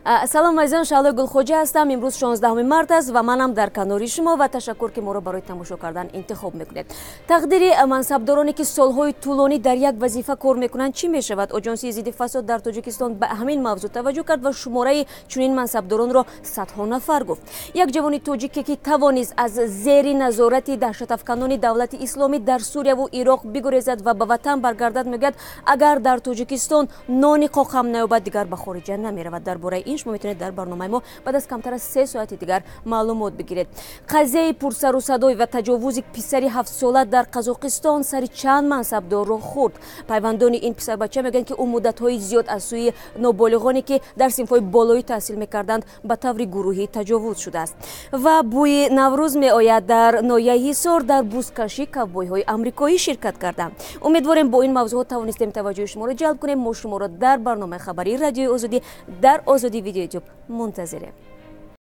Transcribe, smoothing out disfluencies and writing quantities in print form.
Салом, азизон, Шаҳлои Гулхоҷа ҳастам. Имрӯз 16 март аст ва манам дар канори шумо ва ташаккур, ки моро барои тамошо кардан интихоб мекунед. Тақдири мансабдороне, ки солҳои тӯлонӣ дар як вазифа кор мекунанд, чӣ мешавад? Оҷонсии зидди фасод дар Тоҷикистон ба ҳамин мавзӯъ таваҷҷӯҳ кард ва шумораи чунин мансабдоронро садҳо нафар гуфт. Як ҷавони тоҷике, ки тавонист аз зери назорати даҳшатафканони Давлати Исломӣ дар Сурияву Ироқ бигурезад ва ба ватан баргардад, мегӯяд, агар дар Тоҷикистон нони қоқам наёбад, дигар ба хориҷа намеравад. Дар бораи ин шумо метавонед дар барномаи мо баъд аз камтар аз 3 соати дигар маълумот бигиред. Қазияи пурсару садой ва таҷовузи писари 7-сола дар Қазоқистон сари чанд мансабдорро хӯрд. Пайвандони ин писарбача мегӯянд, ки ӯ муддатҳои зиёд аз сӯи ноболиғоне, ки дар синфҳои болоӣ таҳсил мекарданд, ба таври гурӯҳӣ таҷовуз шудааст. Ва бӯи Наврӯз меояд: дар ноҳияи Ҳисор дар бузкашӣ ковбойҳои амрикоӣ ширкат карданд. Умедворем, бо ин мавзӯъҳо тавонистем таваҷҷӯҳи шуморо ҷалб кунем. Мо шуморо дар барномаи хабарии Радиои Озодӣ дар Озодӣ Видео Ютуб мунтазирем.